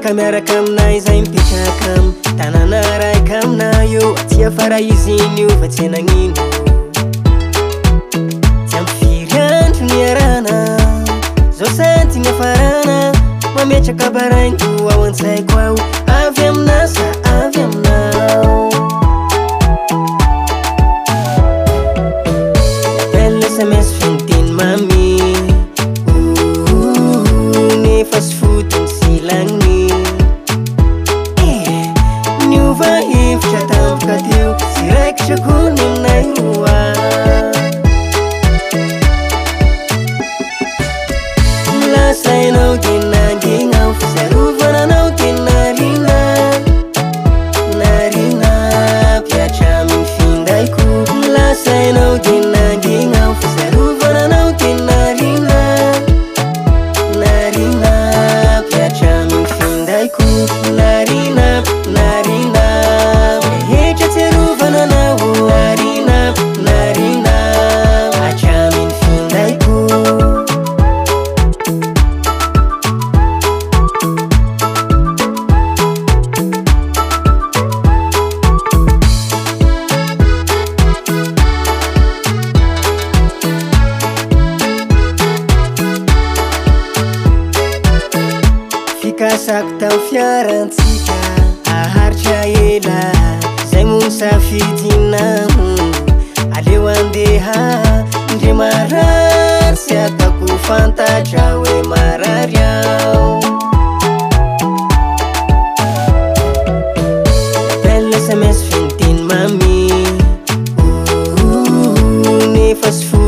Afaka miaraka aminay izay mipetraka am tanàna raika aminay io. Aty afara izy niova tsy nagnino. Tsy ampy firy andro niarahana, zao santy niafarana. Mametraka baraingo ao an-tsaiko ao, avy aminà sa avy aminao. Appel SMS feno teny mamy, ouh, nefa sy fotony sy lagniny. Eh, niova hevitra tampoka teo, tsy raikitra koa ny aminay roa. Lasa ianao de nangina aho, fisarovana anao de narina, narina mpiatra amin'ny findaiko. Lasa ianao de nangina aho, fisarovana anao de narina, narina mpiatra amin'ny findaiko. Narina, narina rehetra tsiarovana anao. Narina, narina hatramin'ny findaiko. Fikasako tao fiarantsika aharitra ela, zay moa ny safidinao. Aleo andeha ndre marary, tsy ataoko fantatra hoe marary aho. Appel SMS feno teny mamy, ouh, nefa sy fo.